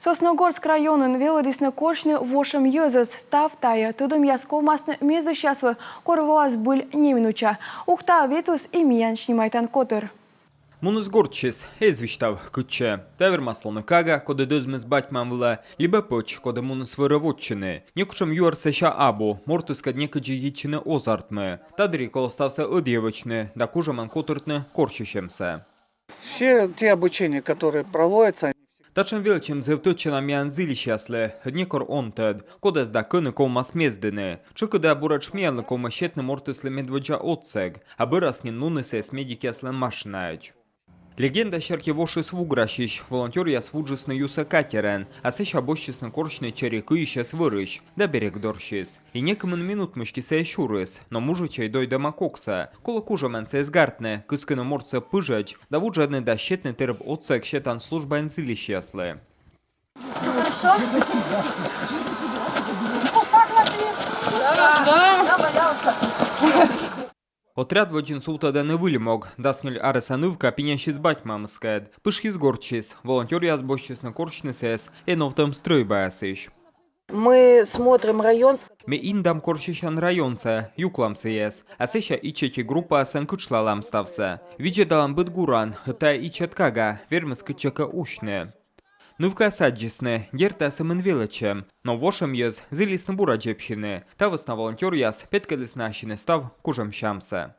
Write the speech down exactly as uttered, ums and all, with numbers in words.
Сосногорск районын велӧдісны корсьны вошӧм йӧзӧс. Став тайӧ тӧдӧмъяс ковмасны мездысьяслы, кор лоас збыль неминуча. Ухтаӧ ветліс и миян снимайтан котыр. Муніс гортсьыс, эз висьтав, кытчӧ. Тайӧ вермас лоны кага, коді дӧзмис бать-мам вылӧ, либӧ пӧч, коді муніс вӧрӧ вотчыны. Некутшӧм юӧр сэсся абу, мортыскӧд некыдзи йитчыны оз артмы. Та дырйи колӧ ставсӧ ӧдйӧ вӧчны да кужӧмӧн котыртны корсьысьӧмсӧ. Все те обучения, которые проводятся, Татшӧм велӧдчӧм зэв тӧдчана миян зільысьяслы, ӧд некор он тӧд, кодӧс да кӧні ковмас мездыны. Тшӧкыда буретш миянлы ковмӧ сетны мортыслы медводдза отсӧг, а бӧрас нин лоӧ сійӧс медикъяслӧн машинаӧдз. Легенда серти вошис вуграсьысь. Волонтёръяс вуджисны юсӧ катерӧн, а сэсся босьтчисны корсьны чери кыйысьӧс вӧрысь да берег дорсьыс. И некымын минут мысти сійӧ сюрис, но мужичӧй дойдӧма коксӧ. Колӧ кужӧмӧн сійӧс гартны, кыскыны мортсӧ пыжӧдз да вуджӧдны да сетны тэрыб отсӧг сетан службаын зільысьяслы. Хорошо? Вот так вот и... Да, да, да, пожалуйста. Отряд водзын сувтӧдӧны выль мог. Дас нёль арӧса нывка пинясис бать-мамыскӧд. Пышйис гортсьыс. Волонтёръяс босьтчисны корсьны сійӧс эновтӧм стрӧйбаясысь. Мы смотрим район. Ми индам корсьысян районсӧ, юклам сійӧс. А сэсся ичӧтик группаясӧн кытшлалам ставсӧ. Видзӧдалам быд гуран, ӧд тайӧ ичӧт кага вермис кытчӧкӧ усьны. Нывкаяс аддзисны, дерт, тайӧ сӧмын велӧдчӧм, но вошӧм йӧз зілисны бура дзебсьыны. Та вӧсна волонтёръяс петкӧдлісны ассьыныс став кужӧмсямсӧ.